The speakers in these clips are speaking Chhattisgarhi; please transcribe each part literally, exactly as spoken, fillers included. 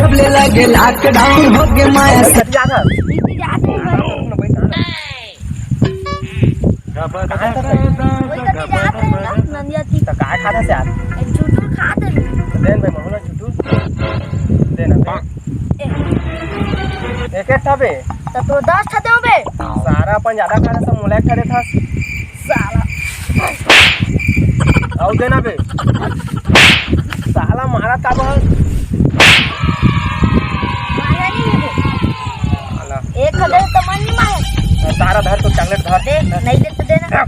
जब ले लगे लॉकडाउन हो गे माया से। कति जात हस? इतनी जात नहीं भाई। कहाँ था सर? वही कति जात है ना, नंदिया थी। तो काय खाता से यार? एक चुटुर खात है। तो देन भाई, महुला चुटुर। देन अबे। ए। एक एक था बे। तो तोर दस ठा देव बे। सारा अपन ज्यादा खा रहे, सब मोला एक ठा देथस। साला। अउ देना बे। साला मारा का बस। मारा नहीं है बे। साला। एक ठा दे तो मन नहीं मारे। सारा धर तो चॉकलेट धर। दे, नहीं दे तो देना।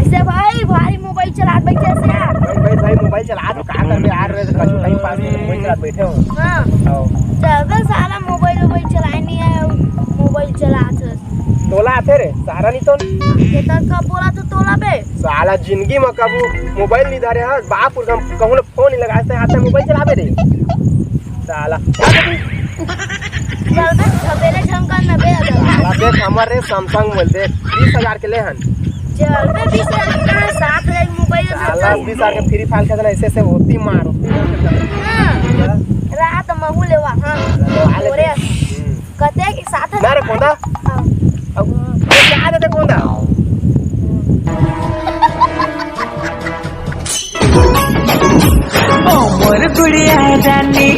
इसे भाई भारी मोबाइल चलात बैठे से यार। भाई, भाई, भाई, मोबाइल चलात हो, का करबे यार, रे, कछु टाइम पास नहीं, मोबाइल चलात बैठे हो। हाँ। आओ। चल बे साला, मोबाइल, मोबाइल चलाए नहीं है, मोबाइल चलात है। तोला आथे रे, सारा नहीं तो। ये तो कब बोला तू तोला बे? साला जिंदगी में कबू मोबाइल नहीं धरे हस, बाप पुरखा कहूँ फोन नहीं लगाए, ते हाथ में मोबाइल चलाबे रे। साला। चल बे, झबेले झंकल में बे अगर। साला देख, हमर रे Samsung मोबाइल देख, बीस हजार के ले हन। चल बे, बीस हजार के कहाँ, सात हजार के मोबाइल है, साला चल। बीस हजार के Free Fire खेलना, ऐसे ऐसे होती मार, होती मार खेलता है। हाँ। हाँ। रात महू लेवा, हाँ। तो आ ले तोरे। हम्म। कते के साथ ना रे कोंदा। हाँ। अब ये क्या देते कोंदा? ओ मोर गुड़िया रानी,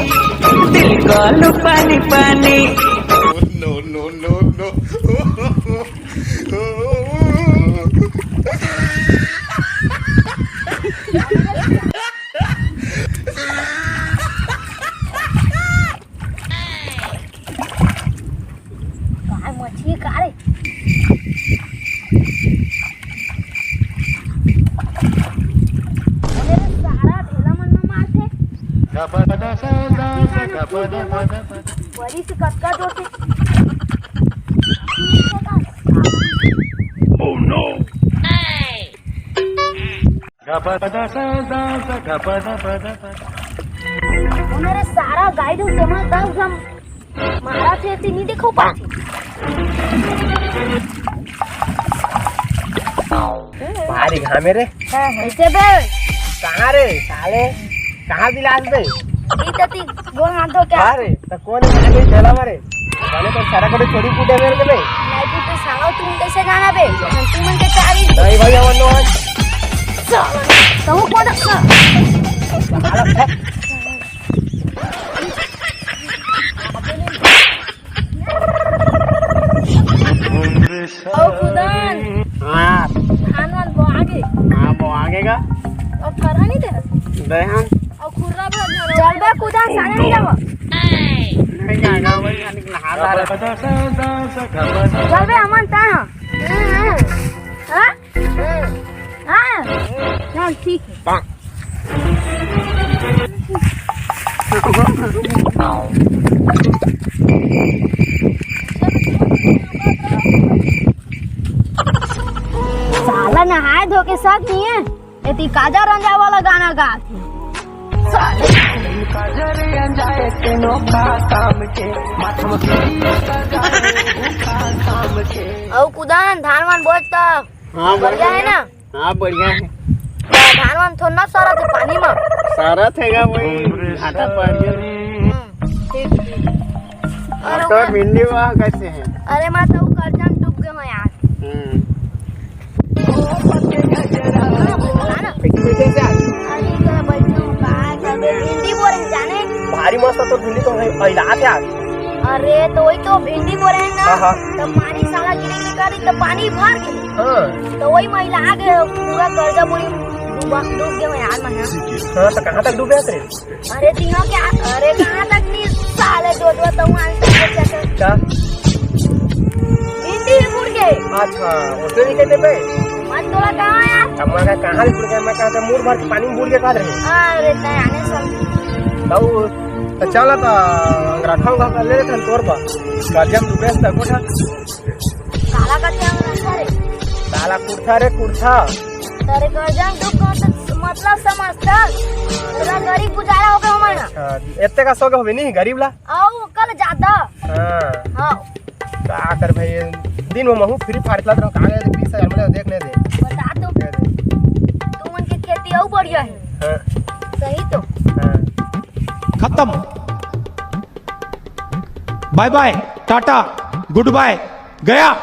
दिल को आलू पानी पानी। No, no, no, no। काय मछली का रे? अरे सारा ढेला मन में मारथे। बड़ी से कतका जोर से। Oh no! उन्होंने सारा गाइड हो तेमा दस ग्राम मारा थे, ते नहीं देखो पाथे। भारी घामे रे। हाँ, हाँ। कैसे बे? कहाँ रे साले? कहाँ बिलास बे? ई तती गोड़ हाथ धो के। अरे, तो कौन है? अरे, चला मारे। जाने तो सारा को छोड़ी कूदे मेरे के बे। नहीं, तू तो साला, तुम कैसे जाना बे? हम तुम मन के चारी। नहीं भाई, हम नो आज। कहूँ कौन है? ओ कुदन। हाँ। धान वान बोआ गे। हाँ, बोआ गे गा। और खरा नहीं दे। दे हाँ। और खुर्रा भर धरो। चल बे कुदन, सारे नहीं जाबो। नहीं जाएगा, वही खाने के नहा रहा है। चल बे अमन ता। हाँ? हाँ? हाँ, ठीक है। साला नहाए धो के सब नहीं है, एती काजर रंजा वाला गाना गात है। साले। अउ कुदान धान वान बोच त हाँ, बढ़िया है ना? हाँ, बढ़िया है। तो धान वान थोड़ा ना सारा थे पानी में। सारा थे गा वही घाटा पड़ गया। हम्म, ठीक, ठीक। और हाँ, तो वो भिंडी वाह कैसे है? अरे मैं तो कर्जा में डूब गया हूँ यार। हम्म। हाँ ना? भिंडी कैसे आ? अरे इधर बैठे हूँ, बाहर सब भिंडी बोरे हैं जाने। भारी मस्त तो भिंडी तो है, अहिला क्या? अरे तो वही तो भिंडी बोरे हैं ना। हाँ, हाँ। तो पानी साला गिरे गिरे कर तो पानी भर गई। हाँ। तो वही महिला आ गए, पूरा कर्जा बोरी डूबा, डूब गए यार मन। हाँ, तो कहाँ तक डूबे थे? अरे तीनों क्या? अरे कहाँ तक नहीं साले जो जो तो वहाँ से क्या? भिंडी ही बुड़ गए। अच्छा, उसने भी कहते पे? मत तोला कहाँ यार? अब मैं कहा, कहाँ बुड़ गए? मैं कहा, मूड़ भर के पानी में बुड़ के कह रहे। अरे तय आने सब। तो चला था, रखा हुआ कर ले थे तोर पर। कर्जा में डूबे था कोठा। काला का क्या होना था रे? काला कुर्ता रे, कुर्ता। तेरे गर्दन दुख हो तो मतलब समझता। पूरा गरीब गुजारा हो गया हमारा। अच्छा, इतने का सो गए नहीं गरीब ला? आओ, कल ज्यादा। हाँ। हाँ। का कर भाई, दिन में महू फ्री फायर खेलत रहो, कहाँ गए बीस हजार मिले, देख नहीं दे। बता दो। दे दे। सही तो। खत्म। बाय बाय, टाटा, गुड बाय, गया।